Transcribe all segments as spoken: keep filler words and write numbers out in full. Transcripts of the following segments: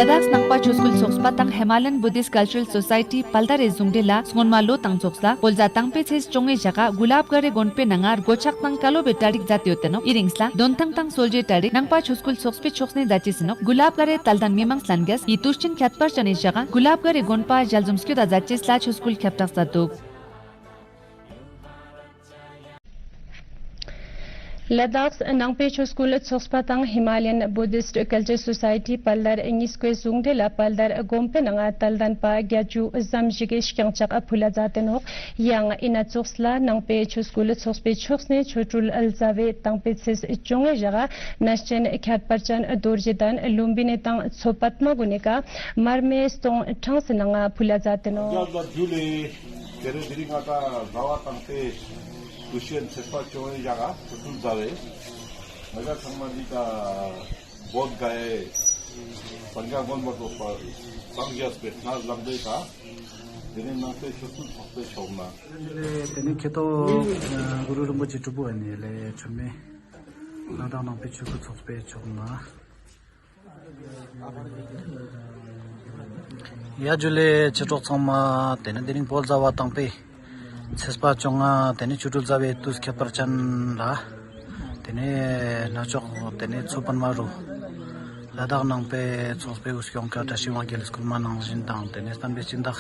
ལ་དྭགས་ནང་པ་ཆོས་སྐུལ་ཚོགས་པ་དང་ཧི་མ་ལ་ཡན་བུ་དིསྟ་ཀལ་ཅར་སོ་སའི་ཊི་དཔལ་དར་རི་ཟུང་འབྲེལ་ལ་སྔོན་མ་ལོ་དང་ཚོགས་ལ་བོད་ཟླ་དང་པོའི་ཚེས་བཅོ་ལྔའི་ཞག་ག་གུ་ལབ་གར་རི་དགོན་པའི་ནང་ང་སྒོ་ཕྱག་དང་བཀའ་སློབ་པའི་གྲ་སྒྲིག་མཛད་དེ་ཡོད་དེ་ནོག། འི་རིང་ལ་འདོན་ཐང་དང་གསོལ་ཇའི་གྲ་སྒྲིག་ནང་པ་ཆོས་སྐུལ་ཚོགས་པའི་ཕྱོགས་ནེ་མཛད་ཅེས་ཨིན་ནོག། གུ་ལབ་གར་རི་དད་ལྡན་མི་མང་ལྷན་རྒྱས་འི་དུས་ཆེན་ཁྱད་པར་ཅན་ནི་ཞག་ག་གུ་ལབ་གར་རི་དགོན་པ་ཞལ་འཛོམས་སྐྱོད་ད་མཛད་ཅེས་ལ་ཆོས་སྐུལ་ཁྱབ་བསྒྲགས་མཛད་དུག། ལ་དྭགས་ནང་པའི་ཆོས་སྐུལ་ཚོགས་པ་དང་ཧི་མ་ལ་ཡན་བུ་དིསྟ་ཀལ་ཅར་སོ་སའི་ཊི་དཔལ་དར་གཉིས་ཀའི་ཟུང་འབྲེལ་ལ་དཔལ་དར་དགོན་པའི་ནང་ང་དད་ལྡན་པ་བརྒྱད་ཅུ་ཙམ་ཞིག་གི་རྐྱང་ཕྱག་ཕུལ་ལ་མཛད་དེ་ནོག། ཡང་འི་ནང་ཚོགས་ལ་ནང་པའི་ཆོས་སྐུལ་ཚོགས་པའི་ཕྱོགས་ནེ་ཆོ་འཕྲུལ་ལ་མཛད་པའི་དང་པོའི་ཚེས་བཅོ་ལྔའི་ཞག་ག་གནས་ཆེན་ཁྱད་པར་ཅན་རྡོ་རྗེ་གདན་ལུམ་བི་ནི་དང་མཚོ་པདྨ་གུན་ནི་ཀ་མར་མེ་སྟོང་ཕྲག་གི་ནང་ང་ཕུལ་ལ་མཛད་དེ་ནོག། ཏེ་ནེ་དེ་རིང་ང་ཏང་ཟླ་བ་དང་པོའི་དུས་ཆེན་ཚེས་པ་བཅོ་ལྔའི་ཞག་ག་ཆོ་འཕྲུལ་མཛད་དེ། ང་ཏང་ཚང་མ་འི་ཀ་བོད་ག་ཡེ་སངས་རྒྱས་མངོན་པར་རྫོགས་པར་སངས་རྒྱས་པའི་གནས་ལ་འདི་ཀ་དེ་ནེ་ནང་པའི་ཆོས་སྐུལ་ཚོགས་པའི་ཕྱོགས་ནེ། དེ་ནེ་ཁེ་ཏོ་གུ་རུ་རིན་པོ་ཆེ་སྒྲུབ་པོ་ཨིན་ལེ་ཆོ་མེ་ལ་དྭགས་ནང་པའི་ཆོས་སྐུལ་ཚོགས་པའི་ཕྱོགས་ནེ། ཡ་ཇུ་ལེ་ཆོས་གྲོགས་ཚང་མ། དེ་ནེ་དེ་རིང་བོད་ཟླ་བ་དང་པོའི་ཚེས་པ་བཅོ་ལྔ་དེ་ནེ་ཆོ་འཕྲུལ་མཛད་པའི་དུས་ཁྱད་པར་ཅན་ལ། དེ་ནེ་ནང་ཕྱོགས་དེ་ནེ་མཚོ་པདྨ་རུ་ལ་དྭགས་ནང་པའི་ཚོགས་པའི་དབུ་སྐྱོང་ཀ་བཀྲ་ཤིས་དབང་རྒྱལ་སྐུལ་མ་ནང་བཞིན་དང་དེ་ནེ་བསྟན་པའི་སྦྱིན་བདག་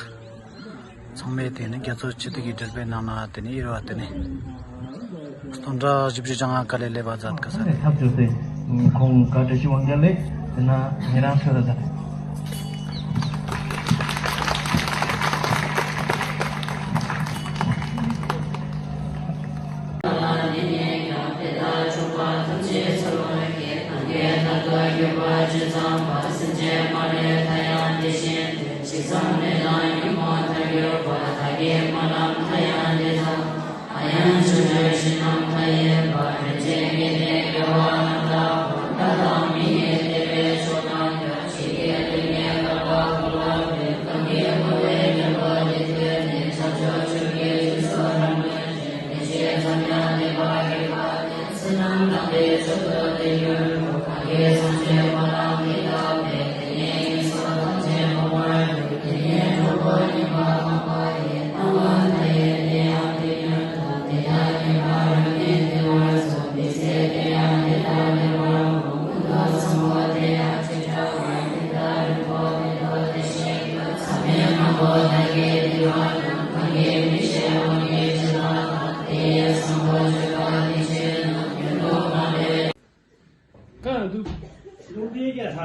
ཚང་མས་དེ་ནེ་རྒྱ་མཚོ་ཆུ་ཐིགས་ཀྱི་འགྲེལ་པའི་ནང་ནེ་དེ་ནེ་ཨིན་རུང་དེ་ནེ་སྟོང་ཕྲག་བཞི་བཅུ་ཞེ་ལྔ་ཀ་ལེ་ལེབ་བ་མཛད་ཀ་ས་རེ། ཐབས་བཅོས་ཏེ་ཁོང་ཀ་བཀྲ་ཤིས་དབང་རྒྱལ་ལེ་དེ་ནེ་ཉེ་རང་ཤོད་ད་མཛད།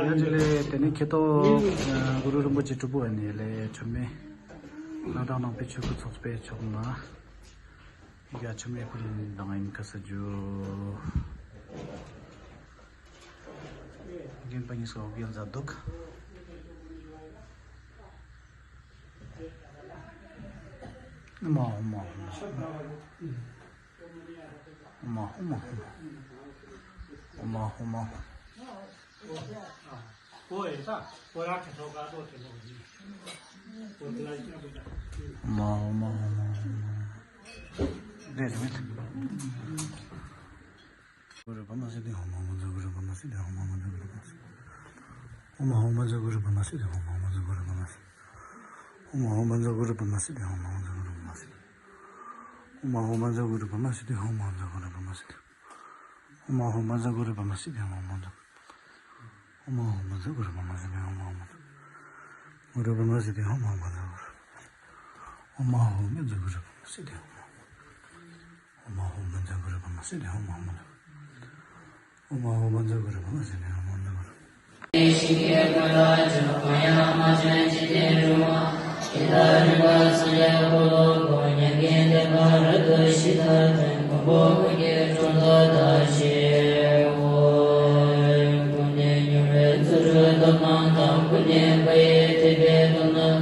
ཡ་ཇུ་ལེ་དེ་ནེ་ཁེ་ཏོ་གུ་རུ་རིན་པོ་ཆེ་སྒྲུབ་པོ་ཨིན་ལེ་ཆོ་མེ་ལ་དྭགས་ནང་པའི་ཆོས་སྐུལ་ཚོགས་པའི་ཕྱོགས་ནེ་ཡ་ཆོ་མེ་ཕུལ་ལེ་ཨིན་ཀ་ས་རེ། རྒན་པ་གཉིས་ཀ་འོ་བརྒྱལ་མཛད་དུག། ཧོ་མ་ཧོ་མ་ཧོ་མ། ཧོ་མ་ཧོ་མ་ཧོ་མ། ཧོ་མ་ཧོ་མ་ཧོ་མ། ཧོ་མ་ཧོ་མ་ཧོ་མ། རེད་རེད། གུ་རུ་པདྨ་སིདྡྷི་ཧོ་མ་ཧོ་མ་ཛ་གུ་རུ་པདྨ་སིདྡྷི་ཧོ་མ་ཧོ་མ་ཛ་གུ་རུ་པདྨ་སིདྡྷི། ཧོ་མ་ཧོ་མ་ཛ་གུ་རུ་པདྨ་སིདྡྷི་ཧོ་མ་ཧོ་མ་ཛ་གུ་རུ་པདྨ་སིདྡྷི། ཧོ་མ་ཧོ་མ་ཛ་གུ་རུ་པདྨ་སིདྡྷི་ཧོ་མ་ཧོ་མ་ཛ་གུ་རུ་པདྨ་སིདྡྷི། ཧོ་མ་ཧོ་མ་ཛ་གུ་རུ་པདྨ་སིདྡྷི་ཧོ་མ་ཧོ་མ་ཛ་གུ་རུ་པདྨ་སིདྡྷི། ཧོ་མ་ཧོ་མ་ཛ་གུ་རུ་པདྨ་སིདྡྷི་ཧོ་མ་ཧོ་མ་ཛ་གུ་རུ་པདྨ་སིདྡྷི་ཧོ་མ་ཧོ་མ་ཛ་གུ་རུ། གུ་རུ་པདྨ་སིདྡྷི་ཧོ་མ་ཧོ་མ་ཛ་གུ་རུ། ཧོ་མ་ཧོ་མ་ཛ་གུ་རུ་པདྨ་སིདྡྷི་ཧོ་མ་ཧོ་མ་ཛ་གུ་རུ། ཧོ་མ་ཧོ་མ་ཛ་གུ་རུ་པདྨ་སིདྡྷི་ཧོ་མ་ཧོ་མ་ཛ་གུ་རུ། ཧོ་མ་ཧོ་མ་ཛ་གུ་རུ་པདྨ་སིདྡྷི་ཧོ་མ་ཧོ་མ་ཛ་གུ་རུ།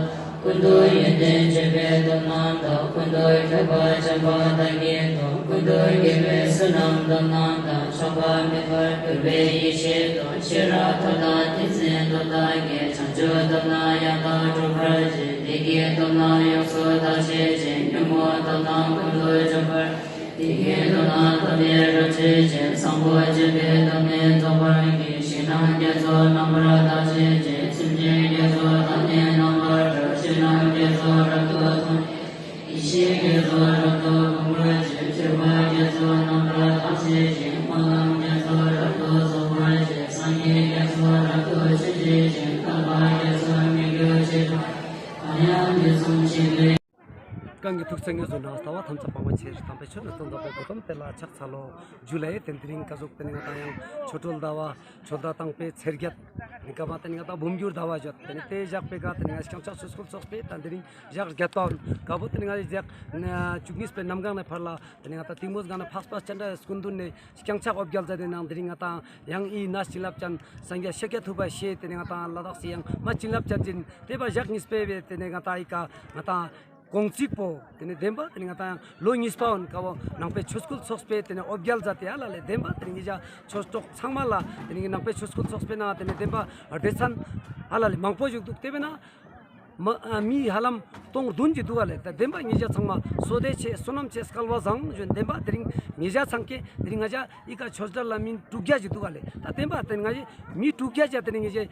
ཀུན་ཏུ་ཡོན་ཏན་བརྗོད་པའི་དོན་རྣམས་དང་། ཀུན་ཏུ་དགེ་བའི་བསོད་ནམས་དོན་རྣམས་དང་། ཀུན་ཏུ་དགེ་བའི་བསོད་ནམས་དོན་རྣམས་དང་། བསམ་པ་མེད་པར་གྱུར་པའི་ཡེ་ཤེས་དང་། ཤེས་རབ་མཐའ་དག་ཏིང་འཛིན་དོན་དག་གིས། བྱང་ཆུབ་དོན་རྣམས་ཡང་དག་གྲུབ་པར་བྱེད། བདེ་སྐྱིད་དོན་རྣམས་ཡོངས་སུ་དག་བྱེད་ཅིང་། ཉོན་མོངས་དོན་རྣམས་ཀུན་ཏུ་འཇོམས་པར། བདེ་སྐྱིད་དོན་རྣམས་ཐོབ་པར་བྱེད་ཅིང་། བཟང་པོ་སྤྱོད་པའི་དོན་ནི་རྫོགས་པར་བགྱི། ཞིང་རྣམས་རྒྱ་མཚོ་རྣམ་པར་དག་བྱེད་ཅིང་། སེམས་ཅན་ རབ་ཏུ་དགོངས་པར་བྱེད། སྤྱོད་པ་རྒྱ་མཚོ་རྣམ་པར་དག་བྱེད་ཅིང་། སྨོན་ལམ་རྒྱ་མཚོ་རབ་ཏུ་གསུང་བར་བྱེད། སངས་རྒྱས་རྒྱ་མཚོ་རབ་ཏུ་ཆོས་བྱེད་ཅིང་། བསྟན་པ་རྒྱ་མཚོར་མི་འགྱུར་བྱེད་པ། གང་ཡང་དུས་གསུམ་གཅིག་ལས། གང་གི་ཐུགས་བརྩེ་ཉེར་བཟུང་ནས་ལྟ་བ་ཐམས་ཅད་སྤང་བའི་ཕྱིར། དམ་པའི་ཆོས་ནི་སྟོན་མཛད་པའི་གོ་ཏམ་དེ་ལ་ཕྱག་འཚལ་ལོ། ཇུ་ལེ། དེ་དེ་རིང་ཀ་ཟུག་དེ་ནི་ང་དང་ཡང་ཆོ་འཕྲུལ་ཟླ་བ་ཆོ་ཟླ་དང་པོའི་ཚེས་བརྒྱད་ནི་ཀ་མ་དེ་ནི་ང་དང་འབུམ་འགྱུར་ཟླ་བ་བརྗོད་དེ་ནི་དེ་ཞག་པོའི་ཀ་དེ་ནི་ང་སྐྱབས་མཆོག་ཆོས་སྐུལ་ཚོགས་པས་ད་དེ་རིང་ཞག་བརྒྱད་པ་ཀ་བོ་དེ་ནི་ང་ཞག་བཅུ་གཉིས་པའི་གནམ་གང་ནས་ཕར་ལ་དེ་ནི་ང་དང་གཏིང་མོ་སྒང་ནས་འཕགས་པ་སྤྱན་རས་གཟིགས་སྐུ་མདུན་ནས་སྐྱབས་མཆོག་འོ་བརྒྱལ་མཛད་དེ་ནང་དེ་རིང་ང་དང་ཡང་ཨི་ནས་བྱིན་རླབས་ཅན་སངས་རྒྱས་ཤཱཀྱ་ཐུབ་པ་ཞེས་དེ་ནི་ང་དང་ལ་དྭགས་སི་ཡང་མ་བྱིན་རླབས་ཅན་ཅིག་དེ་བ་ཞག་གཉིས་པའི་བས་དེ་ནི་ང་དང་ཨི་ཀ་ང་དང་གོང་ཚིག་པོ་དེ་ནི་བདེན་པ་དེ་ནི་ང་དང་ལོ་གཉིས་པ་འོན་ཀ་བོ་ནང་པའི་ཆོས་སྐུལ་ཚོགས་པས་དེ་ནི་འོ་བརྒྱལ་མཛད་དེ་ཨ་ལ་ལེ་བདེན་པ་དེ་ནི་ང་ཞག་ཆོས་གྲོགས་ཚང་མ་ལ་དེ་ནི་ནང་པའི་ཆོས་སྐུལ་ཚོགས་པའི་ནང་དེ་ནི་བདེན་པ་སྡེ་ཚན་ཨ་ལ་ལེ་མང་པོ་ཞིག་འདུག་དེ་བས་ན་མ་ཨ་མི་ཧ་ལམ་སྟོང་བདུན་གྱི་འདུག་ཨ་ལེ། ད་བདེན་པ་ང་ཞག་ཚང་མ་བསོད་བདེ་ཆེ་བསོད་ནམས་ཆེ་སྐལ་བ་བཟང་ཞུ་བདེན་པ་དེ་རིང་ང་ཞག་ཚང་ཀེ་དེ་རིང་ང་ཞག་ཨི་ཀ་ཆོས་དར་ལ་མི་དྲུག་བརྒྱ་ཞིག་འདུག་ཨ་ལེ། ད་བདེན་པ་དེ་ང་ཞག་མི་དྲུག་བརྒྱ་ཞིག་དེ་རིང་ང་ཞག་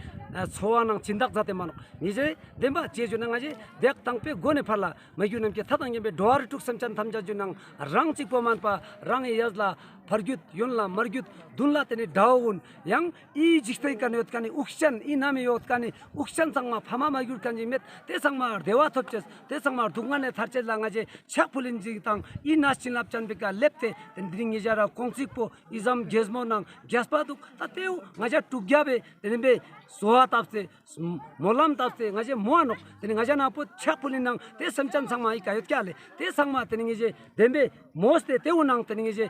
འཚོ་བ་ནང་སྦྱིན་བདག་མཛད་དེ་མ་ནོག་ང་ཞག་བདེན་པ་ཅེས་ཞུ་ན་ང་ཞག་དེ་དང་པོའི་སྒོ་ནས་ཕར་ལ་མ་གྱུར་ནམ་མཁའི་མཐའ་དང་མཉམ་པའི་འགྲོ་བ་རིགས་དྲུག་སེམས་ཅན་ཐམས་ཅད་ཀྱི་ནང་རང་གཅིག་པོ་མན་པ་རང་ངི་ཡས་ལ་ཕར་རྒྱུད་ཡོན་ལ་མར་རྒྱུད་མདུན་ལ་དེ་ནི་དགྲ་བོ་ཀུན་ཡང་ཨི་འཇིག་རྟེན་ཀ་ནི་ཡོད་ཀ་ནི་དབུགས་ཅན་ཨི་ནམ་ཡོད་ཀ་ནི་དབུགས་ཅན་ཚང་མ་ཕ་མ་མ་གྱུར་མཁན་ཅིག་མེད་དེ་ཚང་མ་བདེ་བ་ཐོབ་ཅེས་དེ་ཚང་མ་སྡུག་བསྔལ་ནས་ཐར་ཅེས་ལ་ང་ཞག་ཕྱག་ཕུལ་ལིན་ཅིག་དང་ཨི་ནས་བྱིན་རླབས་ཅན་པའི་ཀ་སླེབས་ཏེ་དེ་དེ་རིང་ང་ཞག་ར་གོང་ཚིག་པོ་ཨི་ཙམ་རྒྱལ་མོ་ནང་རྒྱས་པ་འདུག་ད་དེའུ་ང་ཞག་དྲུག་བརྒྱ་བས་དེ་རིང་བས་གསོལ་བ་བཏབ་སྟེ་སྨོན་ལམ་བཏབ་སྟེ་ང་ཞག་མོ་ཨ་ནོག་དེ་ནི་ང་ཞག་ནང་པོ་ཕྱག་ཕུལ་ལིན་ནང་དེ་སེམས་ཅན་ཚང་མ་ཨི་ཀ་ཡོད་ཀྱག་ལེ། དེ་ཚང་མ་དེ་ནི་ང་ཞག་བདེན་པས་མོས་ཏེ་དེའུ་ནང་དེ་ནི་ང་ཞག་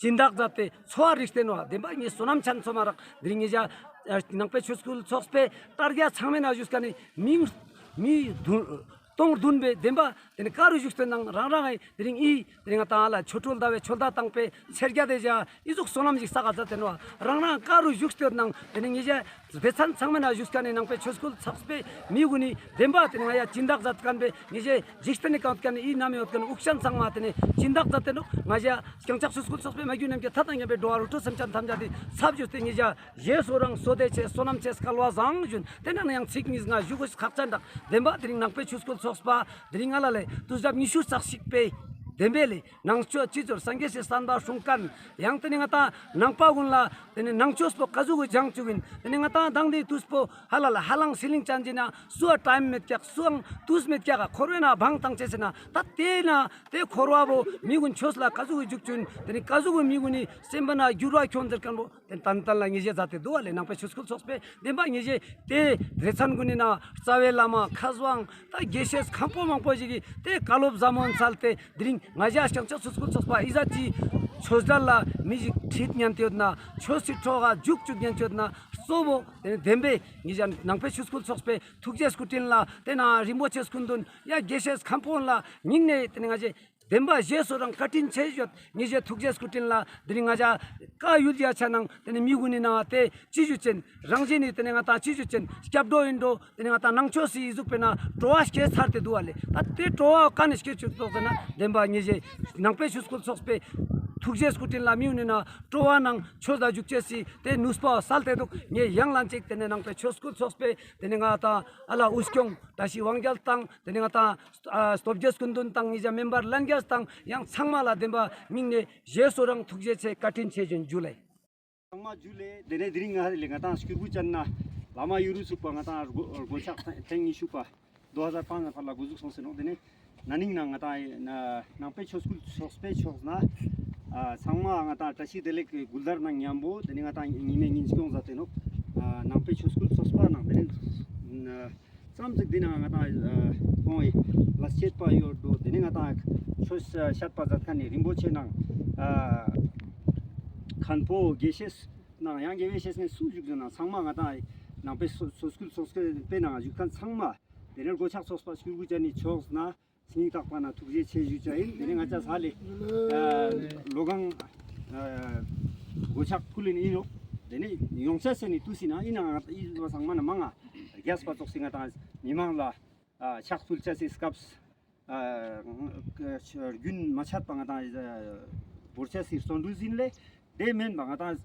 སྦྱིན་བདག་མཛད་དེ་འཚོ་བ་རིགས་བསྟན་བ་བདེན་པ་ངའི་བསོད་ནམས་ཅན་ཚང་མ་རག་དེ་རིང་ང་ཞག་ནང་པའི་ཆོས་སྐུལ་ཚོགས་པའི་དར་རྒྱས་ཚང་མའི་ནང་བཞུགས་ཀ་ནི་མི་མི་བདུན་སྟོང་བདུན་པའི་བདེན་པ་དེ་ནི་ཀ་རུ་བཞུགས་ཏེ་ནང་རང་རང་ངི་དེ་རིང་ཨི་དེ་རིང་ང་དང་ཨ་ལ་ཆོ་འཕྲུལ་ཟླ་བའི་ཆོ་ཟླ་དང་པོའི་ཚེས་བརྒྱད་དེ་ཞག་ཨི་ཟུག་བསོད་ནམས་ཞིག་བསགས་ས་མཛད་དེ་ནོག་རང་རང་ཀ་རུ་བཞུགས་ཏེ་ནང་དེ་ནི་ང་ཞག་སྡེ་ཚན་ཚང་མའི་ནང་བཞུགས་ཀ་ནི་ནང་པའི་ཆོས་སྐུལ་ཚོགས་པའི་མི་ཀུན་ནི་བདེན་པ་དེ་ནི་ང་ཞག་སྦྱིན་བདག་མཛད་མཁན་པའི་ང་ཞག་འཇིག་རྟེན་ནི་གང་ཡོད་ཀ་ནི་ཨི་ནམ་ཡོད་ཀ་ནི་དབུགས་ཅན་ཚང་མ་དེ་ནི་སྦྱིན་བདག་མཛད་དེ་ནོག་ང་ཞག་སྐྱབས་མཆོག་ཆོས་སྐུལ་ཚོགས་པའི་མ་གྱུར་ནམ་མཁའི་མཐའ་དང་མཉམ་པའི་འགྲོ་བ་རིགས་དྲུག་སེམས་ཅན་ཐམས་ཅད་དེ་ཚབ་ཞུས་ཏེ་ང་ཞག་རྗེས་སུ་རང་བསོད་བདེ་ཆེ་བསོད་ནམས་ཆེ་སྐལ་བ་བཟང་ཞུན། དེ་ནང་ཡང་ཚིག་གཉིས་ང་ཞུ་དགོས་ཁག་ཅན་དག་བདེན་པ་དེ་རིང་ནང་པའི་ཆོས་སྐུལ་ཚོགས་པ་དེ་རིང་ང་ལ་ལས་དུས་རབས་ཉི་ཤུ་རྩ་གཅིག་པའི་བདེན་པའི་ལས་ནང་ཆོས་སྤྱི་ཚོགས་སངས་རྒྱས་སི་བསྟན་པ་སྲུང་མཁན་ཡང་དེ་ནི་ང་དང་ནང་པ་ཀུན་ལ་དེ་ནི་ནང་ཆོས་པོ་ཀ་ཟུག་གི་སྦྱང་བཅུག་ཡིན། དེ་ནི་ང་དང་དང་དེ་དུས་པོ་ཧ་ལ་ལ་ཧ་ལང་སི་ལིང་ཅན་གྱི་ན་སུའ་ཊའིམ་མེད་ཀྱག་སུའང་དུས་མེད་ཀྱག་འཁོར་བའི་ནང་བང་བཏང་ཅེས་ཟེར་ན་ད་དེ་ན་དེ་འཁོར་བ་བོ་མི་ཀུན་ཆོས་ལ་ཀ་ཟུག་གི་འཇུག་བཅུག་ཡིན། དེ་ནི་ཀ་ཟུག་གི་མི་ཀུན་ནི་སེམས་པ་ན་འགྱུར་བ་ཁྱོང་ཟེར་མཁན་པོ། དེ་ཏན་ཏན་ལ་ངེས་ཤེས་མཛད་དེ་འདུག་བ་ལས་ནང་པའི་ཆོས་སྐུལ་ཚོགས་པས་བདེན་པ་ངེས་ཤེས་དེ་རེ་ཚན་ཀུན་ནི་ན་རྩ་བའི་བླ་མ་མཁས་དབང་ད་དགེ་བཤེས་མཁན་པོ་མང་པོ་ཞིག་གིས་དེ་བཀའ་སློབ་ཟབ་མོ་འཚལ་ཏེ་དེ་རིང་ང་ཞག་སྐྱབས་མཆོག་ཆོས་སྐུལ་ཚོགས་པ་ཨི་ཟ་ཅི་ཆོས་དར་ལ་མི་ཞིག་ཁྲིད་ཉན་ཏེ་ཡོད་ན་ཆོས་སི་ཁྲོད་ཀ་འཇུག་བཅུག་ཉན་ཏེ་ཡོད་ན་གཙོ་བོ་དེ་ནི་བདེན་པས་ངེས་ཤེས་ནང་པའི་ཆོས་སྐུལ་ཚོགས་པའི་ཐུགས་རྗེ་སྐུ་དྲིན་ལ་དེ་ན་རིན་པོ་ཆེ་སྐུ་མདུན་ཡ་དགེ་བཤེས་མཁན་པོ་ལ་སྙིང་ནས་དེ་ནི་ང་ཞེ་བདེན་པ་རྗེས་སུ་རང་བཀའ་དྲིན་ཆེ་ཞུ། ངེས་ཤེས་ཐུགས་རྗེ་སྐུ་དྲིན་ལ་དེ་རིང་ང་ཞག་བཀའ་ཡུལ་ཡ་ཆ་ནང་དེ་ནི་མི་ཀུན་ནི་ནང་དེ་ཅི་ཞུ་ཅན་རང་བཞིན་ནི་དེ་ནི་ང་དང་ཅི་ཞུ་ཅན་སྐྱབས་འགྲོ་ཡིན་འགྲོ་དེ་ནི་ང་དང་ནང་ཆོས་སི་ཨི་ཟུག་པེ་ན་སྤྲོ་བ་སྐྱེས་ཚར་ཏེ་འདུག་བ་ལེ། ད་དེ་སྤྲོ་བ་ཀ་ནས་སྐྱེས་བཅུག་ཏོག་ཟེར་ན་བདེན་པ་ངེས་ཤེས་ནང་པའི་ཆོས་སྐུལ་ཚོགས་པའི་ཐུགས་རྗེ་སྐུ་དྲིན་ལ་མི་ཀུན་ནི་ནང་སྤྲོ་བ་ནང་ཆོས་ལ་འཇུག་ཅེས་སི་དེ་ནུས་པ་སལ་ཏེ་འདུག་ངས་ཡང་ལན་ཅིག་དེ་ནི་ནང་པའི་ཆོས་སྐུལ་ཚོགས་པའི་དེ་ནི་ང་དང་ཨ་ལ་དབུ་སྐྱོང་བཀྲ་ཤིས་དབང་རྒྱལ་དང་དེ་ནི་ང་དང་ཨ་སྟོབས་རྒྱལ་སྐུ་མདུན་དང་ངེས་ཤེས་མེམ་བར་ལྷན་རྒྱས་དང་ཡང་ཚང་མ་ལ་བདེན་པ་མིང་ནས་རྗེས་སུ་རང་ཐུགས་རྗེ་ཆེ་བཀའ་དྲིན་ཆེ་ཞུ་ཡིན། ཇུ་ལེ། ཚང་མ་ཇུ་ལེ། དེ་ནས་དེ་རིང་ང་ལས་ང་དང་སྐྱུར་བུ་ཅན་ན་བླ་མ་ཡུ་རུ་ཚུགས་པ་ང་དང་སྒོ་སྒོ་ཕྱག་ཐེངས་ཉི་ཤུ་པ་དུ་ཧ་ཟར་པ་ན་ཕར་ལ་འགོ་འཛུགས་སོང་ཟེར་ནོག་དེ་ནས་ན་ནིང་ན་ང་དང་ནང་པའི་ཆོས་སྐུལ་ཚོགས་པའི་ཕྱོགས་ན་ཚང་མ་ང་དང་བཀྲ་ཤིས་བདེ་ལེགས་ཀྱི་མགུལ་དར་ནང་མཉམ་པོ་དེ་ནས་ང་དང་ཉི་མའི་ཉིན་སྐྱོང་མཛད་དེ་ནོག་ནང་པའི་ཆོས་སྐུལ་ཚོགས་པ་ནང་དེ་ནས་ཙམ་ཟིག་འདི་ནང་ང་དང་ཁོང་ལ་བཤད་པ་ཡོད་འགྲོ། དེ་ནས་ང་དང་ཆོས་བཤད་པ་མཛད་མཁན་ནི་རིན་པོ་ཆེ་ནང་མཁན་པོ་དགེ་བཤེས་ནང་ཡང་དགེ་བའི་བཤེས་གཉེན་སུ་བཞུགས་ཡོད་ན་ཚང་མ་ང་དང་ནང་པའི་སོ་སོ་སྐུལ་ཚོགས་པའི་ནང་བཞུགས་མཁན་ཚང་མ་དེ་ནས་སྒོ་ཕྱག་ཚོགས་པ་སྐྱུར་བུ་ཅན་ནི་ཕྱོགས་ན་སྙིང་ཐག་པ་ན་ཐུགས་རྗེ་ཆེ་ཞུ་བྱ་ཡིན། དེ་ནས་ང་ཅག་ས་ལེ་ལོ་གང་སྒོ་ཕྱག་ཕུལ་ཡིན་ཡིན་ནོག་དེ་ནས་ཡོང་ཆ་སེ་ནི་དུས་སི་ན་ཡིན་ན་ང་ཡིན་པ་ཚང་མ་ན་མང་ང་རྒྱས་པ་ཙོགས་སི་ང་དང་མི་མང་ལ་ཕྱག་ཕུལ་ཆ་སི་སྐབས་རྒྱུན་མ་ཆད་པ་ང་དང་བོར་ཆ་སི་བརྩོན་འགྲུས་ཡིན་ལེ། དེ་མིན་པ་ང་དང་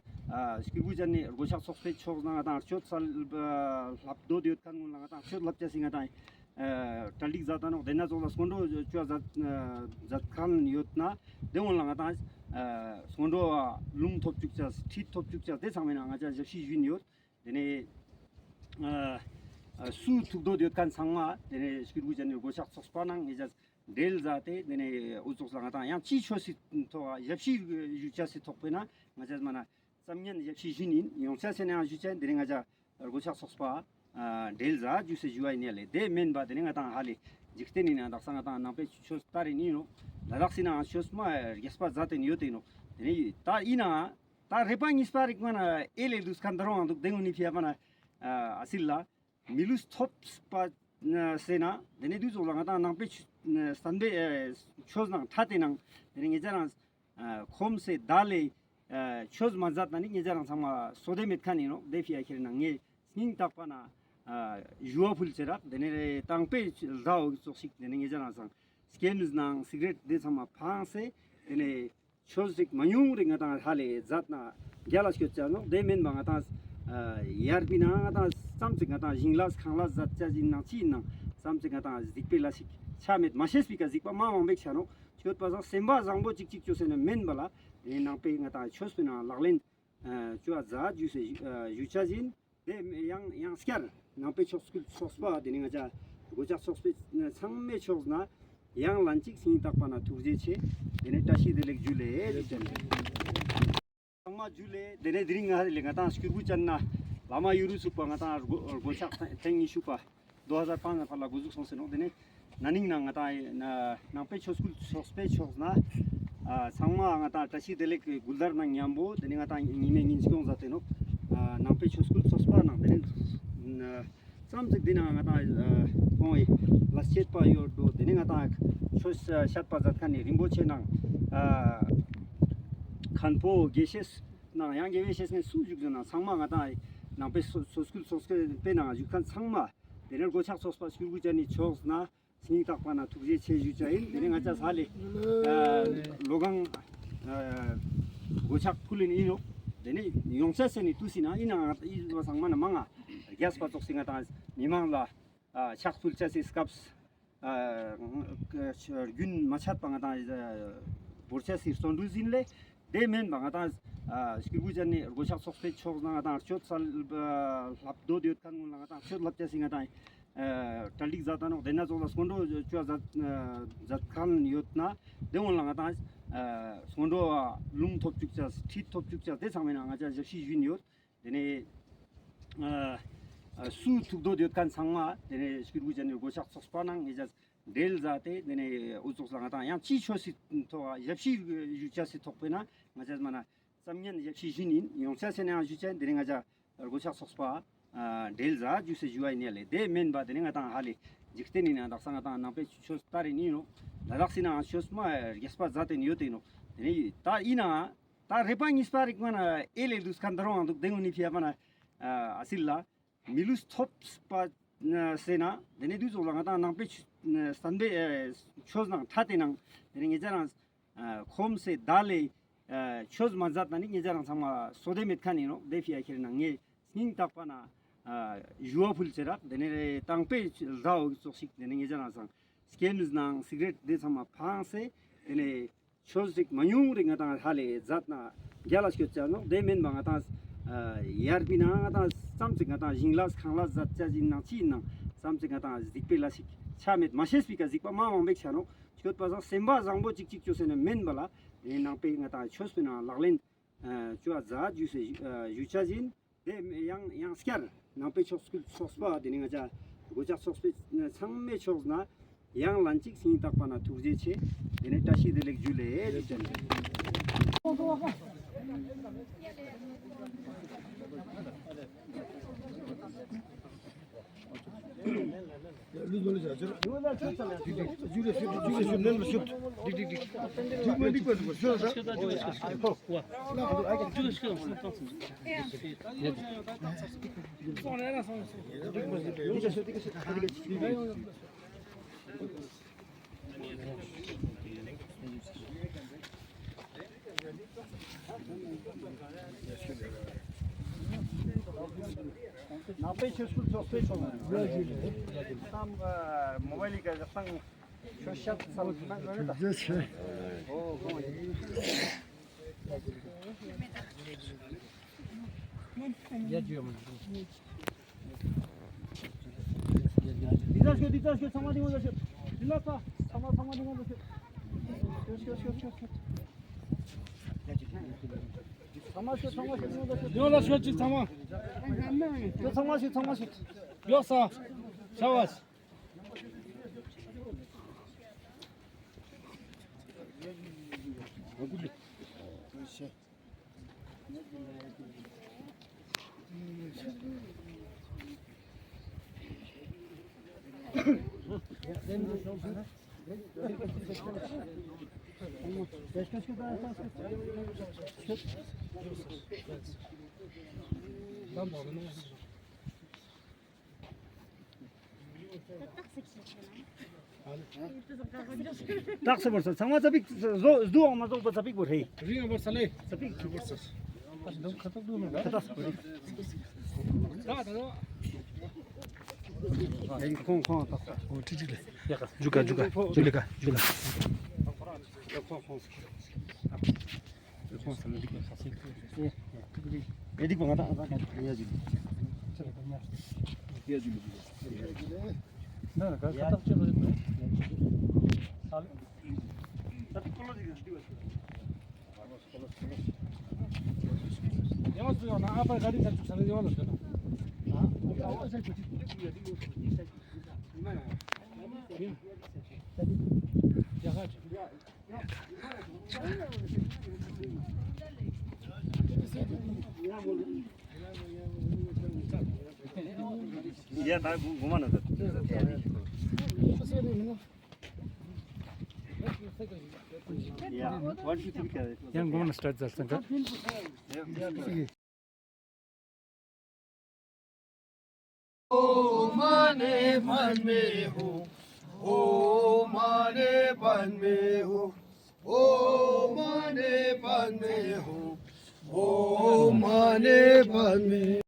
སྐྱུར་བུ་ཅན་ནི་སྒོ་ཕྱག་ཚོགས་པའི་ཕྱོགས་ན་ང་དང་སྤྱོད་སལ་ལབ་འདོད་ཡོད་མཁན་ཀུན་ལ་ང་དང་སྤྱོད་ལབ་ཆ་སི་ང་དང་ ཨ་གྲ་སྒྲིག་མཛད་ད་ནོག། དེ་ན་ཙོགས་ལ་སྔོན་འགྲོ་ཅོ་མཛད་ཨ་མཛད་ཁན་ཡོད་ན་དེ་སྔོན་ལ་ང་ཏང་ཨ་སྔོན་འགྲོ་ལུང་ཐོབ་ཅུག་ཅེས་ཁྲིད་ཐོབ་ཅུག་ཅེས་དེ་ཚང་མའི་ནང་ང་ཅག་ཞབས་ཕྱི་ཞུ་ཡིན་ཡོད། དེ་ནས་ཨ་ཨ་སུ་ཐུགས་འདོད་ཡོད་ཁན་ཚང་མ་དེ་ནས་སྐྱུར་བུ་ཅན་ནི་སྒོ་ཕྱག་ཚོགས་པ་ནང་ང་ཅག་འབྲེལ་མཛད་དེ་དེ་ནས་འུ་ཚོགས་ལ་ང་ཏང་ཡང་ཅི་ཆོས་སི་ཐོག་ཞབས་ཕྱི་ཞུ་ཅེས་སི་ཐོག་པའི་ནང་ང་ཅག་མ་ན་ཙམ་ཉན་ཞབས་ཕྱི་ཞུ་ཡིན། ཡོང་ཆ་སེ་ནའང་ཞུ་ཅེས་དེ་ནས་ང་ཅག་སྒོ་ཕྱག་ཚོགས་པ་ཨ་འབྲེལ་མཛད་ཞུ་སེ་ཞུ་བ་ཡིན་ཡ་ལེ། དེ་མེན་པ་དེ་ནས་ང་ཏང་ཧ་ལེ་འཇིག་རྟེན་ནི་ནང་དག་ས་ང་ཏང་ནང་པའི་ཆོས་ལྟར་ཡིན་ནོག། ལ་དྭགས་སི་ནང་ཆོས་མ་རྒྱས་པ་མཛད་དེ་ཡོད་དེ་ནོག། དེ་ནས་ད་ཡིན་ནའང་ད་རེ་པ་གཉིས་པ་རིག་མ་ན་ཨེ་ལེ་དུས་ཁན་ད་རུང་འདུག་དེ་ངུ་ནི་ཕི་ཡ་པ་ན་ཨ་སིལ་ལ་མི་ལུས་ཐོབ་པ་ཟེར་ན་དེ་ནས་དུས་ཚོགས་ལ་ང་ཏང་ནང་པའི་ཆོས་བསྟན་པའི་ཆོས་ནང་ཐ་དེ་ནང་དེ་ནས་ངེད་ཅག་རང་ཨ་ཁོམ་སེ་ད་ལེ་ཨ་ཆོས་མ་མཛད་ན་ནི་ངེད་ཅག་རང་ཚང་མ་སོ་དེ་མེད་ཁན་ཡིན་ནོག། དེ་ཕི་ཡ་ཁྱེར་ན་ངས་སྙིང་ཐག་པ་ན་ཨ་ཞུ་བ་ཕུལ་ཚེ་རག། དེ་ནས་དང་པའི་ཟླ་བོ་ཙོགས་ཤིག་དེ་ནས་ངེད་ཅག་རང་ཚང་སྐེ་ནུས་ནང་སིག་རེཊ་དེ་ཚང་མ་ཕངས་སེ་དེ་ནས་ཆོས་རིག་མ་ཉུང་རིག་ང་ཏང་ཧ་ལེ་མཛད་ན་རྒྱལ་ལ་སྐྱོད་ཅ་ནོག། དེ་མེན་པ་ང་ཏང་ཨ་ཡར་པི་ན་ང་ཏང་ཙམ་ཅིག་ང་ཏང་ཞིང་ལས་ཁང་ལས་མཛད་ཅ་ཡིན་ནང་ཅི་ཡིན་ནང་ཙམ་ཅིག་ང་ཏང་གཟིགས་པའི་ལ་ཞིག་ཆ་མེད་མ་ཤེས་པའི་ཀ་གཟིགས་པ་མ་མང་པེག་ཆ་ནོག། ཆོད་པ་སང་སེམས་པ་བཟང་པོ་ཅིག་ཅིག་ཅོ་སེ་ན་མེན་པ་ལ་དེ་ནང་པའི་ང་ཏང་ཆོས་པའི་ནང་ལག་ལེན་ཨ་ཅོ་ཨ་མཛད་ཞུ་སེ་ཨ་ཞུ་ཅ་ཡིན། དེ་ཡང་ཡང་སྐྱར་ནང་པའི་ཆོས་སྐུལ་ཚོགས་པ་དེ་ནས་ང་ཅག་སྒོ་ཕྱག་ཚོགས་པའི་ཚང་མའི་ཕྱོགས་ནས་ཡང་ལན་ཅིག་སྙིང་ཐག་པ་ནས་ཐུགས་རྗེ་ཆེ། དེ་ནས་བཀྲ་ཤིས་བདེ་ལེགས་ཇུ་ལེ་ཞུ་ཅན། ཚང་མ་ཇུ་ལེ། དེ་ནས་དེ་རིང་ང་ཧ་ལེ་ང་ཏང་སྐྱུར་བུ་ཅན་ན་བླ་མ་ཡུ་རུ་ཚུགས་པ་ང་ཏང་སྒོ་སྒོ་ཕྱག་ཐེངས་ཉི་ཤུ་པ་དོ་ཧ་ཟར་པ་ན་ཕར་ལ་འགོ་འཛུགས་སོང་ཟེར་ནོག། དེ་ནས་ན་ནིང་ན་ང་ཏང་ནང་པའི་ཆོས་སྐུལ་ཚོགས་པའི་ཕྱོགས་ནས་ཨ་ཚང་མ་ང་ཏང་བཀྲ་ཤིས་བདེ་ལེགས་ཀྱི་སྐུལ་ལྡར་ནང་མཉམ་པོ་དེ་ནས་ང་ཏང་ཉི་མའི་ཉིན་སྐྱོང་མཛད་དེ་ནོག། ཨ་ནང་པའི་ཆོས་སྐུལ་ཚོགས་པ་ནང་དེ་ནས་ཙམ་ཅིག་དེ་ནང་ང་ཏང་ཁོང་ལ་བྱེད་པ་ཡོད་འགྲོ། དེ་ནས་ང་ཏང་ཆོས་བཤད་པ་མཛད་ཁན་ནི་རིན་པོ་ཆེ་ནང་ཨ་མཁན་པོ་དགེ་བཤེས་ནང་ཡང་དགེ་བའི་བཤེས་གཉེན་སུ་བཞུགས་ཟེར་ན་ཚང་མ་ང་ཏང་ནང་པའི་ཆོས་སྐུལ་ཚོགས་པའི་ནང་བཞུགས་ཁན་ཚང་མ་དེ་ནས་སྒོ་ཕྱག་ཚོགས་པ་སྐྱུར་བུ་ཅན་ནི་ཕྱོགས་ནས་སྙིང་ཐག་པ་ནས་ཐུགས་རྗེ་ཆེ་ཞུ་ཅ་ཡིན། དེ་ནས་ང་ཅག་ཧ་ལེ་ཨ་ལོ་གང་ཨ་སྒོ་ཕྱག་ཕུལ་ཡིན་ཡིན་ནོག། དེ་ནས་ཡོང་ཆ་སེ་ནི་དུས་སི་ན་ཡིན་ན་ང་ཏང་ཡིད་བ་ཚང་མ་ན་མང་ང་རྒྱས་པ་ཙོགས་སི་ང་ཏང་མི་མང་ལ་ཨ་ཕྱག་ཕུལ་ཆ་སི་སྐབས་ཨ་རྒྱུན་མ་ཆད་པ་ང་ཏང་ཨ་བོར་ཆ་སི་བརྩོན་འགྲུས་ཡིན་ལེ། དེ་མེན་པ་ང་ཏང་ཨ་སྐྱུར་བུ་ཅན་ནི་སྒོ་ཕྱག་ཚོགས་པའི་ཕྱོགས་ནས་ང་ཏང་སྤྱོད་ས་ལ་ལྷབ་འདོད་ཡོད་ཁན་ངོ་ལ་ང་ཏང་སྤྱོད་ལྷབ་ཅ་སི་ང་ཏང་ཨ་གྲ་སྒྲིག་མཛད་ད་ནོག། དེ་ན་ཙོགས་ལ་སྔོན་འགྲོ་ཅོ་མཛད་ཨ་མཛད་ཁན་ཡོད་ན་དེ་ངོ་ལ་ང་ཏང་ཨ་སྔོན་འགྲོ་ལུང་ཐོབ་ཅུག་ཅ་ཁྲིད་ཐོབ་ཅུག་ཅ་དེ་ཚང་མའི་ནང་ང་ཅག་ཞབས་ཕྱི་ཞུ་ཡིན་ཡོད། དེ་ནས་ཨ་ཨ་སུ་ཐུགས་འདོད་ཡོད་ཁན་ཚང་མ་དེ་ནས་སྐྱུར་བུ་ཅན་ནི་སྒོ་ཕྱག་ཚོགས་པ་ནང་ང་ཅག་འབྲེལ་མཛད་དེ་དེ་ནས་འུ་ཚོགས་ལ་ང་ཏང་ཡང་ཅི་ཆོས་སི་ཐོག་ཞབས་ཕྱི་ཞུ་ཅ་སི་ཐོག་པའི་ནང་ང་ཅག་མ་ན་ཙམ་ཉན་ཞབས་ཕྱི་ཞུ་ཡིན། ཡོང་ཆ་སེ་ནའང་ཞུ་ཅ་དེ་ནས་ང་ཅག་སྒོ་ཕྱག་ཚོགས་པ་ཨ་འབྲེལ་མཛད་ཞུ་སེ་ཞུ་བ་ཡིན་ཡ་ལེ། དེ་མེན་པ་དེ་ནས་ང་ཏང་ཧ་ལེ་འཇིག་རྟེན་ནི་ནང་དག་ས་ང་ཏང་ནང་པའི་ཆོས་ལྟར་ཡིན་ནོག། ལ་དྭགས་སི་ནང་ཆོས་མ་རྒྱས་པ་མཛད་དེ་ཡོད་དེ་ནོག། དེ་ནས་ད་ཡིན་ནའང་ད་རེ་པ་གཉིས་པ་རིག་མ་ན་ཨེ་ལེ་དུས་ཁན་ད་རུང་འདུག། དེ་ངུ་ནི་ཕི་ཡ་པ་ན་ཨ་སིལ་ལ་མི་ལུས་ཐོབ་པ་ཟེར་ན་དེ་ནས་དུས་ཚོགས་ལ་ང་ཏང་ནང་པའི་ཆོས་བསྟན་པའི་ཆོས་ནང་ཐ་དེ་ནང་དེ་ནས་ངེད་ཅག་རང་ཨ་ཁོམ་སེ་ད་ལེ་ཨ་ཆོས་མ་མཛད་ན་ནི་ངེད་ཅག་རང་ཚང་མ་སོ་དེ་མེད་ཁན་ཡིན་ནོག། དེ་ཕི་ཡ་ཁྱེར་ན་ངས་སྙིང་ཐག་པ་ན་ཨ་ཞུ་བ་ཕུལ་ཚེ་རག། དེ་ནས་དང་པའི་ཟླ་བོ་ཙོགས་ཤིག་དེ་ནས་ངེད་ཅག་རང་ཚང་སྐེ་ནུས་ནང་སིག་རེཊ་དེ་ཚང་མ་ཕངས་སེ་དེ་ནས་ཆོས་རིག་མ་ཉུང་རིག་ང་ཏང་ཧ་ལེ་མཛད་ན་རྒྱལ་ལ་སྐྱོད་ཅ་ནོག། དེ་མེན་པ་ང་ཏང་ཨ་ཡར་པི་ན་ང་ཏང་ཙམ་ཅིག་ང་ཏང་ཞིང་ལས་ཁང་ལས་མཛད་ཅ་ཡིན་ནང་ཅི་ཡིན་ནང་ཙམ་ཅིག་ང་ཏང་གཟིགས་པའི་ལ་ཞིག་ཆ་མེད་མ་ཤེས་པའི་ཀ་གཟིགས་པ་མ་མང་པེག་ཆ་ནོག། ཆོད་པ་སང་སེམས་པ་བཟང་པོ་ཅིག་ཅིག་ཅོ་སེ་ན་མེན་པ་ལ་དེ་ནང་པའི་ང་ཏང་ཆོས་པའི་ནང་ལག་ལེན་ཨ་ཅོ་ཨ་མཛད་ཞུ་སེ་ཨ་ཞུ་ཅ་ཡིན། དེ་ཡང་ཡང་སྐྱར་ནང་པའི་ཆོས་སྐུལ་ཚོགས་པ་དེ་ནས་ང་ཅག་སྒོ་ཕྱག་ཚོགས་པའི་ཚང་མའི་ཕྱོགས་ནས་ཡང་ལན་ཅིག་སྙིང་ཐག་པ་ནས་ཐུགས་རྗེ་ཆེ། དེ་ནས་བཀྲ་ཤིས་བདེ་ལེགས་ཇུ་ལེ་ཞུ་ཅན། ནང་པའི་ཆོས་སྐུལ་ཚོགས་པའི་ཚོགས་མི། ཨ་མོ་བའི་ལི་ཀ་ཟག་སང་ཆོས་ཤག་ཚང་མ་ཡོད་རེད་ད། འདི་ཚ་ཤོད། འདི་ཚ་ཤོད། ཚང་མ་འདི་ངོ་ལ་ཤོད། འདི་ལ་ཚ། ཚང་མ་ཚང་མ་འདི་ངོ་ལ་ཤོད། ཤོད་ཤོད་ཤོད་ཤོད་ཤོད། ཚང་མ་ཤོད། ཚང་མ་ཤོད། འདི་ངོ་ལ་ཤོད། འདི་ངོ་ལ་ཤོད་ཅིག་ཚང་མ། ཚང་མ་ཤོད། ཚང་མ་ཤོད། ཡོད་ས། ཤ་བ། ཏག་ས་བོར་ས། ཚང་མ་ཙ་པིག་བཟོ། སྡུག་འོང་མ་བཟོ་བ། ཙ་པིག་བོར་ཧེ། རིང་བོར་ས་ལེ། ཙ་པིག་བོར་ས། ཁ་ཏག་ས་བོར་ཧེ། ཁ་ཏག་ས་བོར་ཧེ། ཁོང་ཁོང་ཏག་ས། འོ་ཁྲིག་ཁྲིག་ལེ། ཇུ་ཀ་ཇུ་ཀ་ཇུ་ལེ་ཀ་ཇུ་ལེ། ཁོང་ཁོང་། ཁོང་ས་ལེ། འདི་ཀ་ས་སེ། ཨེ་འདི་ཀ་ང་ཏང་ང་ཏང་ཡ་ཇུ་ལེ། ཡ་ཇུ་ལེ། ན་ན་ག་ཁ་ཏག་ཅི་ལོ་ཡིན་ནོ། ས་ལེ། ཡང་སུ་ཡང་ན་ཨ་ཕ་ག་རི་ས་ཆུ་ས་ལེ་ཡང་ལ་ས་ན། ཨ་ཨ་ས་ཆུ་ཅིག་ཡ་ཡ་ཡ་ཡ། ཡ་ད་གོ་མ་ན་ད། ཡ་ཝན་ཊུ་ཐྲི་ཀ་རེ། ཡང་གོ་མ་ན་སི་ཊཱརཊ་ཛར་སན་ཀ། ཡ་ཡ། ओ माँ ने बन में हूँ, ओ माँ ने बन में हूँ, ओ माँ ने बन में हूँ, ओ माँ ने बन में།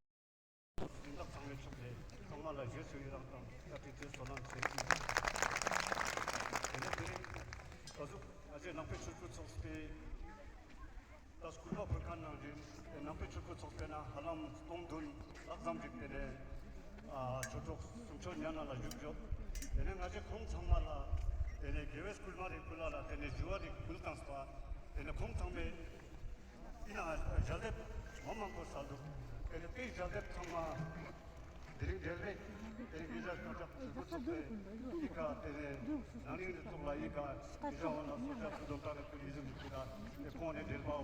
ད་སྐུལ་མ་ཕུལ་མཁན་ནང་བཞིན་ནང་པའི་ཆོས་སྐུལ་ཚོགས་པའི་ནང་ཧ་ལམ་སྟོང་བདུན་ལྷག་ཙམ་ཞིག་དེ་ནས་ཆོས་གྲོགས་གསུང་ཆོས་ཉན་ན་ལ་བཞུགས་ཡོད། དེ་ནས་ང་ཚོས་ཁོང་ཚང་མ་ལ་དེ་ནས་དགེ་བའི་སྐུལ་མ་རེ་ཕུལ་ལ་ལ་དེ་ནས་ཞུ་བ་རེ་ཕུལ་བཏང་སོང་། དེ་ནས་ཁོང་ཚང་མས་ཡིན་ན་ཞལ་འདེབས་མང་མང་པོ་སལ་འདུག་དེ་ནས་དེའི་ཞལ་འདེབས་ཚང་མ། དེ་རིང་འབྲེལ་མེད་དེ་རིང་ཉེ་ཞ་སྐྱོང་ཆ་ཕུལ་ཚོགས་པའི་ཡི་ག་དེ་ནས་ནང་རིང་རི་ཚོགས་ལ་ཡི་ག་ཉེ་ཞ་འོ་ན་སོ་ཞ་ཕུ་དོམ་ཏ་རེ་ཕུ་ལི་ཟིན་ཕུ་ལ་དེ་ཁོང་ནས་འབྲེལ་བའོ་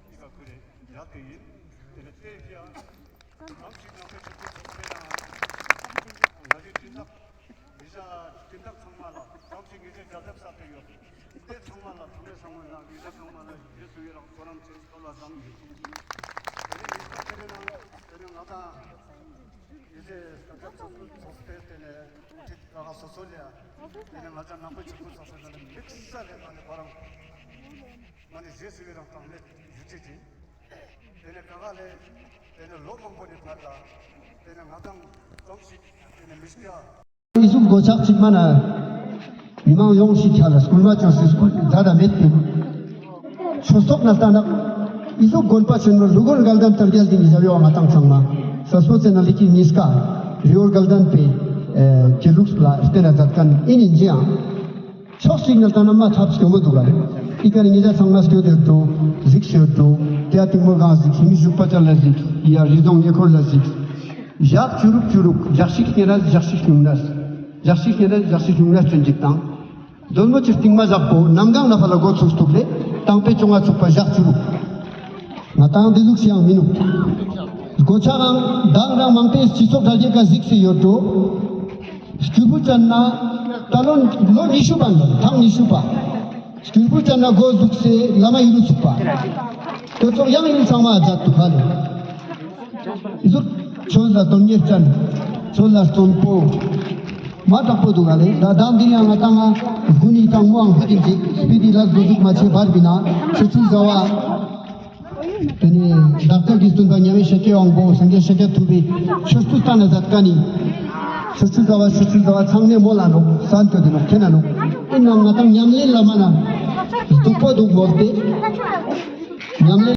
ཡི་ག་ཁུ་རེ་ཡག་དེ་ཡིན། དེ་ནས་དེ་ཡང་ནང་ཞིག་ནང་པའི་ཆོས་སྐུལ་ཚོགས་པའི་ནང་ང་རེ་སྤྱི་ཚོགས་ཉེ་ཞ་སྤྱི་ཚོགས་ཚང་མ་ལ་ནང་ཞིག་ཉེ་ཞ་རྒྱ་ལེབ་ས་དེ་ཡོད། དེ་ཚང་མ་ལ་ཐུགས་རྗེ་ཆེ་ནང་ཉེ་ཞ་ཚང་མ་ལ་ཡུལ་ཚང་མ་ལ་ཡུལ་སུ་ཡོད་རང་ཁོ་རང་ཚོའི་ཁ་ལ་བཟང་ཡོད། དེ་ནས་ཉེ་ཞ་དེ་ནས་ནང་དེ་ནས་ང་དང་ཡུལ་ཚོའི་སྐབས་ཚོགས་ཚོགས་སྤེལ་དེ་ནས་ཁྲིད་ཀ་ཁ་སོ་སོ་ལ་དེ་ནས་ང་ཅག་ནང་པའི་ཆོས་སྐུལ་ཚོགས་པའི་ནང་ནས་དམིགས་བསལ་ལས་ང་ནས་ཁོ་རང་ང་ནས་རྗེས་སུ་ཡི་རང་དང་ལས་ཡུལ་ཚོའི་དེ་ནས་ཀ་ཁ་ལས་དེ་ནས་ལོ་མང་པོ་ནས་ཕར་ལ་དེ་ནས་ང་དང་ཙམ་ཞིག་དེ་ནས་མི་སྐྱ། ཨི་ཟུག་གོ་ཆག་ཅིག་མ་ན། མི་མང་ཡོངས་ཤིག་ཁྱ་ལ་སྐུལ་མ་ཅོས་སི་སྐུལ་ད་ད་མེད་ཀྱི། ཆོས་ཚོགས་ན་ལྟ་ན། ཨི་ཟུག་དགོན་པ་ཆེན་མོ་ལུ་གོར་དགའ་ལྡན་དར་རྒྱས་འདི་ཉི་ཞ་ཡོ་ང་དང་ཚང་མ། ས་སོ་ཚེ་ན་ལི་ཀི་ཉིས་ཀ། རི་བོ་དགའ་ལྡན་པའི་ཨེ་དགེ་ལུགས་ལ་བརྟེན་ན་མཛད་མཁན་ཨིན་ཨིན་ཅི་ཡང་། ཕྱོགས་གཅིག་ནས་ལྟ་ན་མ་ཐབས་སྐྱོ་མོ་འདུག་ལ་ལེ། ཨི་ཀ་ནི་ཉེ་ཞ་ཚང་མ་སྐྱོ་དེར་འགྲོ། གཟིགས་ཤོར་འགྲོ། དེ་ཡ་ཏིང་མོ་གང་གཟིགས་ཤིང་ཞུགས་པ་ཅ་ལ་གཟིགས། ཡ་རི་རྫོང་ཉེ་འཁོར་ལ་གཟིགས། ཞག་བཅུ་དྲུག་བཅུ་དྲུག་ཞག་ཤིག་ཉེ་ར་ཞག་ཤིག་ཉུང་ན། ཞག་ཤིག་ཉེ་ར་ཞག་ཤིག་ཉུང་ན་སྟོན་ཅིག་དང་། དོན་མོ་ཅིག་སྟིང་མ་ཞག་པོ་གནམ་གང་ན་ཕ་ལ་འགོ་ཚུགས་ཐུབ་ལེ། དང་པོའི་བཅོ་ལྔ་ཚུགས་པ་ཞག་བཅུ་དྲུག་ང་དང་འདི་ཟུག་ཤིག་ཡང་མི་ནུག་གོ་ཆ་རང་མདང་རང་མང་པོའི་སྤྱི་ཚོགས་དྲ་རྒྱའི་ཀ་གཟིགས་སེ་ཡོད་འགྲོ། སྐྱུར་བུ་ཅན་ན་ད་ལོ་ལོ་ཉི་ཤུ་པ་ནོ་ཐང་ཉི་ཤུ་པ། སྐྱུར་བུ་ཅན་ན་འགོ་འཛུགས་སེ་བླ་མ་ཡིན་ལུ་ཚུགས་པ། དེ་ཚོགས་ཡང་ཡིན་ཚང་མ་མཛད་འདུག་ག་ལེ། ཨི་ཟུག་ཆོས་ལ་དོན་གཉེར་ཅན། ཆོས་ལ་བརྩོན་པོ། མ་དྲག་པོ་འདུག་ག་ལེ། ད་ད་འདི་ཡང་ང་དང་ང་དགུན་ནི་དང་མོའང་ཧུ་ཏིང་ཅིག་སྤི་ཏི་ལ་འགོ་འཛུགས་མ་བྱས་བར་བི་ན་ཆུ་ཚིག་ཟ་བ། དེ་ནས་བདག་ཅག་གི་སྟོན་པ་མཉམ་མེད་ཤཱཀྱའི་དབང་པོ་སངས་རྒྱས་ཤཱཀྱ་ཐུབ་པའི་ཆོ་འཕྲུལ་སྟན་ན་མཛད་མཁན་ནི་ཆོ་འཕྲུལ་དགའ་བ་ཆོ་འཕྲུལ་དགའ་བ་ཚང་མས་མོལ་ལ་ནོག་སན་ཏེ་དེ་ནོག་ཁེན་ན་ནོག། ཨིན་ནའང་ང་དང་ཉམས་ལེན་ལ་མ་ན་སྡུག་པོ་འདུག་མོལ་ཏེ་ཉམས་ལེན།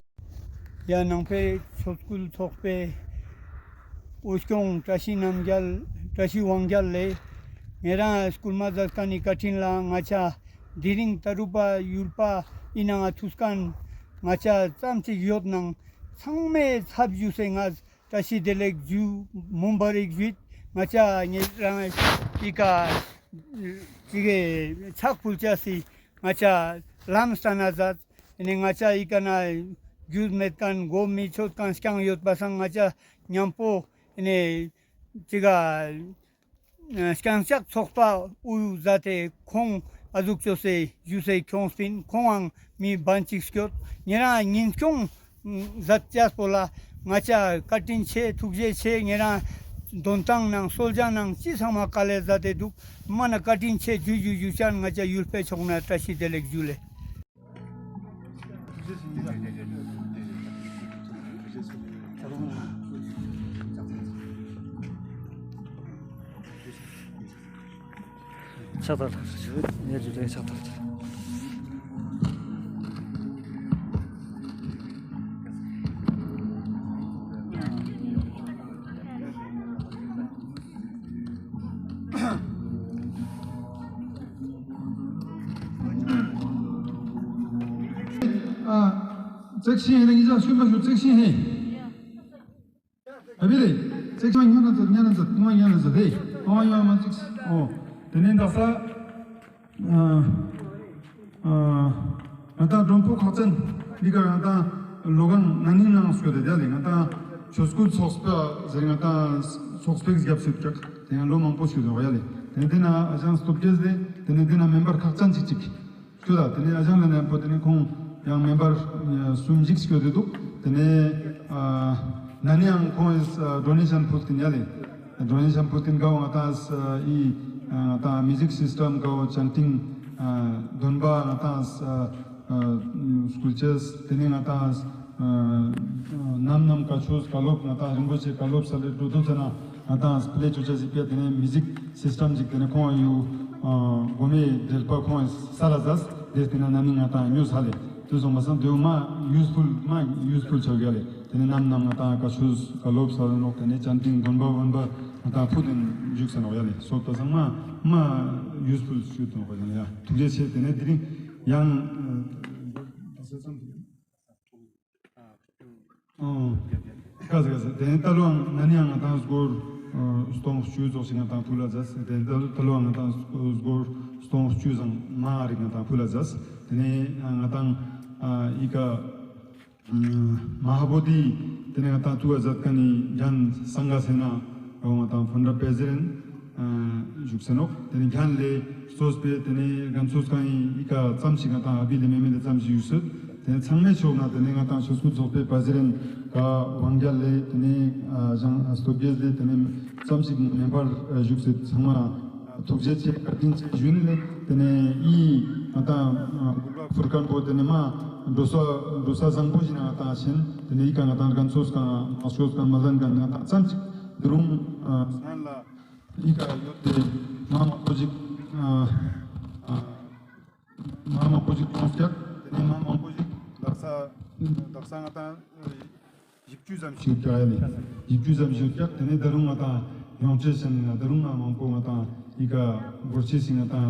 ཡ་ནང་པའི་ཆོས་སྐུལ་ཚོགས་པའི་དབུ་སྐྱོང་བཀྲ་ཤིས་རྣམ་རྒྱལ། བཀྲ་ཤིས་དབང་རྒྱལ་ལེ། ཉེ་རང་སྐུལ་མ་མཛད་མཁན་ནི་བཀའ་དྲིན་ལ་ང་ཅག་དེ་རིང་ད་རུ་པ་ཡུལ་པ་ཨིན་ནའང་ཐུགས་མཁན་ང་ཅག་ཙམ་ཅིག་ཡོད་ནང་ཚང་མའི་ཚབ་ཞུས་སེ་ང་བཀྲ་ཤིས་བདེ་ལེགས་ཞུ་མུན་པ་རིག་ཞུས། ང་ཅག་ཉེ་རང་ཨི་ཀ་ཅིག་གི་ཕྱག་ཕུལ་ཅེས་སི་ང་ཅག་ལམ་སྟན་ན་མཛད། ཨེ་ནེ་ང་ཅག་ཨི་ཀ་ན་རྒྱུས་མེད་མཁན་མགོ་མི་ཆོད་མཁན་རྐྱང་ཡོད་པ་སང་ང་ཅག་མཉམ་པོ་ཨེ་ནེ་ཅིག་ག་རྐྱང་ཕྱག་ཚོགས་པ་དབུ་མཛད་དེ་ཁོང་ཨ་ཟུག་ཅོས་སེ་ཞུས་སེ་ཁྱོངས་པིན། ཁོང་ཨང་མི་བན་ཅིག་སྐྱོད། ཉེ་རང་ཉིན་སྐྱོང་མཛད་ཅེས་པོ་ལ་ང་ཅག་བཀའ་དྲིན་ཆེ་ཐུགས་རྗེ་ཆེ། ཉེ་རང་དོན་ཐང་ནང་གསོལ་ཇ་ནང་ཅི་ཚང་མ་དཀའ་ལས་མཛད་དེ་འདུག། མ་ན་བཀའ་དྲིན་ཆེ་ཞུ་ཞུ་ཞུ་ཅན་ང་ཅག་ཡུལ་པའི་ཕྱོགས་ནེ་བཀྲ་ཤིས་བདེ་ལེགས་ཞུ་ལེ། ཕྱག་དར་ལ་ཉེར་ཞུ་ལེ་ཕྱག་དར། ཨ་ཙེག་ཤིང་ཧེ་ལེ་ཉི་ཟ་ཤུན་པ་ཤུ་ཙེག་ཤིང་ཧེ། ཨ་བི་ལེ། ཙེག་ཤིང་ཉན་ན་ཙེག་ཉན་ན་ཙེག་ཉན་ན་ཙེག་ཧེ། ཨ་ཡ་མ་ཙེག་ཤིང་། ཨོ། དེ་ནེ་དག་ས་ཨ་ཨ་ང་དང་མགྲོན་པོ་ཁག་ཅན་འི་ཀ་ང་དང་ལོ་གང་ན་ནིང་ནང་སྐྱོད་དེ་ཡ་ལེ། ང་དང་ཆོས་སྐུལ་ཚོགས་པ་ཟེར་ང་དང་ཚོགས་པའི་རྒྱབ་སྐྱོར་ཀྱག། དེ་ཡང་ལོ་མང་པོ་ཞིག་འདུག་ཡ་ལེ། དེ་ནེ་དེ་ན་ཨ་ཞང་སྟོབས་རྒྱལ་ལེ། དེ་ནེ་དེ་ན་མེམ་བར་ཁག་ཅན་ཅིག་ཅིག་སྐྱོད་ད། དེ་ནེ་ཨ་ཞང་ལེ་ན་པོ་དེ་ནེ་ཁོང་ཡང་མེམ་བར་གསུམ་ཅིག་སྐྱོད་དེ་འདུག། དེ་ནེ་ཨ་ན་ནིང་ཡང་ཁོང་ཨེ་ཌོ་ནེ་ཤན་ཕུལ་ཏིན་ཡ་ལེ། ཌོ་ནེ་ཤན་ཕུལ་ཏིན་ག་བོ་ང་དང་ཨི་ང་དང་མིའུ་ཟིག་སིས་ཊམ་ག་བོ་ཅན་ཊིང་འདོན་པ་ང་དང་སྐུལ་ཅེས། དེ་ནེ་ང་དང་ནམ་ནམ་བཀའ་ཆོས་བཀའ་སློབ་ང་དང་རིན་པོ་ཆེ་བཀའ་སློབ་ས་ལེ་འགྲོ་དུས་ཙ་ན་ང་དང་པེ་ལེ་ཅོ་ཅེས་ཟིག་པེ། དེ་ནེ་མིའུ་ཟིག་སིས་ཊམ་ཅིག་དེ་ནེ་ཁོང་ཡུ་གོ་མེ་འབྲེལ་པ་ཁོང་ས་ལ་ཟ་དེ་དེ་ན་ན་ནིང་ང་དང་ཉོས་ས་ལེ། དེ་སོང་པ་སང་དེ་བོ་མ་ཡུས་ཕུལ་མ་ཡུས་ཕུལ་ཆ་ག་ལེ། དེ་ནེ་ནམ་ནམ་ང་དང་བཀའ་ཆོས་བཀའ་སློབ་ས་ལ་ནོག། དེ་ནེ་ཅན་ཊིང་འདོན་པ་བོན་པ་ང་དང་ཕུལ་ཏེ་བཞུགས་ས་ནོག་ཡ་ལེ། སོང་པ་སང་མ་མ་ཡུས་ཕུལ་ཞུ་ཏེ་ནོག་ཡ་ལེ། ཡ་ཐུགས་རྗེ་ཆེ། དེ་ནེ་དེ་རིང་ཡང་ཨ་ཨ་ཨ་ཀ་ཟེ་ཀ་ཟེ། དེ་ནེ་ད་ལོའང་ན་ནིང་ང་དང་སྒོར་ཨ་སྟོང་བཅུ་ཙོགས་ཤིག་ང་དང་ཕུལ་ལ་ཛད། དེ་ནེ་ད་ལོའང་ང་དང་སྒོར་སྟོང་བཅུ་ཙམ་མ་རིག་ང་དང་ཕུལ་ལ་ཛད། དེ་ནེ་ང་དང་ཨ་ཨི་ཀ་མ་ཧཱ་བོ་དྷི་དེ་ནེ་ང་དང་ཐུག་ག་ཛད་ཁན་ནི་རྒན་སངྒ་སེ་ན་ང་དང་ཕོན་རབ་པེ་ཟེར་རན་བཞུགས་སེ་ནོག། དེ་ནེ་རྒན་ལེ་གཙོས་པའི་དེ་ནེ་རྒན་ཚོགས་ཁང་ཨི་ཀ་ཙམ་ཞིག་ང་དང་ཨ་བི་ལེ་མེ་མེ་ལེ་ཙམ་ཞིག་བཞུགས་སེ། དེ་ནེ་ཚང་མའི་ཕྱོགས་ནེ་དེ་ནེ་ང་དང་ཆོས་སྐུལ་ཚོགས་པའི་པ་ཟེར་རན་ག་དབང་རྒྱལ་ལེ་དེ་ནེ་ཨ་ཞང་ཨ་སྟོབས་རྒྱལ་ལེ་དེ་ནེ་ཙམ་ཞིག་མེམ་བར་བཞུགས་སེ་ཚང་མ་ཐུགས་རྗེ་ཆེ་བཀའ་དྲིན་ཆེ་ཞུ་ནི་ལེ། དེ་ནེ་ཨི་ང་དང་ཨ་གུར་བ་ཕུར་ཁན་པོ་དེ་ནེ་མ་འགྲོ་ས་འགྲོ་ས་བཟང་པོ་ཞིག་ནེ་ང་དང་ཕྱིན། དེ་ནེ་ཨི་ཀ་ང་དང་རྒན་ཚོགས་ཁང་མ་ཤོས་ཁན་མ་ལན་ཁན་ང་དང་ཙམ་ཞིག་དེ་རུང་ཨ་སྔན་ལ་ཨི་ཀ་ཡོད་དེ་མ་མང་པོ་ཞིག་ཨ་ཨ་མ་མང་པོ་ཞིག་ཡོང་ཀྱག། དེ་ནེ་མ་མང་པོ་ཞིག་དག་ས་དག་ས་ང་དང་ཨ་བཞི་བཅུ་ཙམ་ཞིག་ཡོད་ཀྱག་ཡ་ལེ། བཞི་བཅུ་ཙམ་ཞིག་ཡོད་ཀྱག། དེ་ནེ་ད་རུང་ང་དང་ཡོང་ཅེས་ཟེར་ན་ད་རུང་ང་མང་པོ་ང་དང་ཨི་ཀ་འགོར་ཅེས་ཟེར་ན་ང་དང་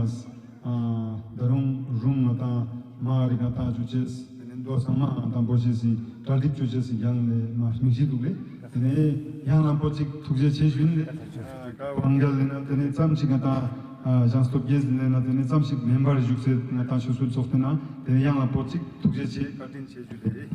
ཨ་ད་རུང་རུང་ང་དང་མ་རིག་ང་དང་ཅོ་ཅེས། དེ་ནེ་མདོ་ཚང་མ་ང་དང་འགོར་ཅེས་ཟེར་གྲ་སྒྲིག་ཅོ་ཅེས་ཟེར་རྒྱང་ལེ་མ་མིག་ཤི་འདུག་ལེ། དེ་ནེ་ཡང་ལམ་པོ་ཅིག་ཐུགས་རྗེ་ཆེ་ཞུ་ནི་ལེ། ཨ་ག་དབང་རྒྱལ་ལེ་ན་དེ་ནེ་ཙམ་ཞིག་ང་དང་ཨ་ཞང་སྟོབས་རྒྱལ་ལེ་ན་དེ་ནེ་ཙམ་ཞིག་མེམ་བར་བཞུགས་སེ་ང་དང་ཆོས་སྐུལ་ཚོགས་པའི་ནང་དེ་ནེ་ཡང་ལམ་པོ་ཅིག་ཐུགས་རྗེ་ཆེ་བཀའ་དྲིན་ཆེ་ཞུ་ལེ།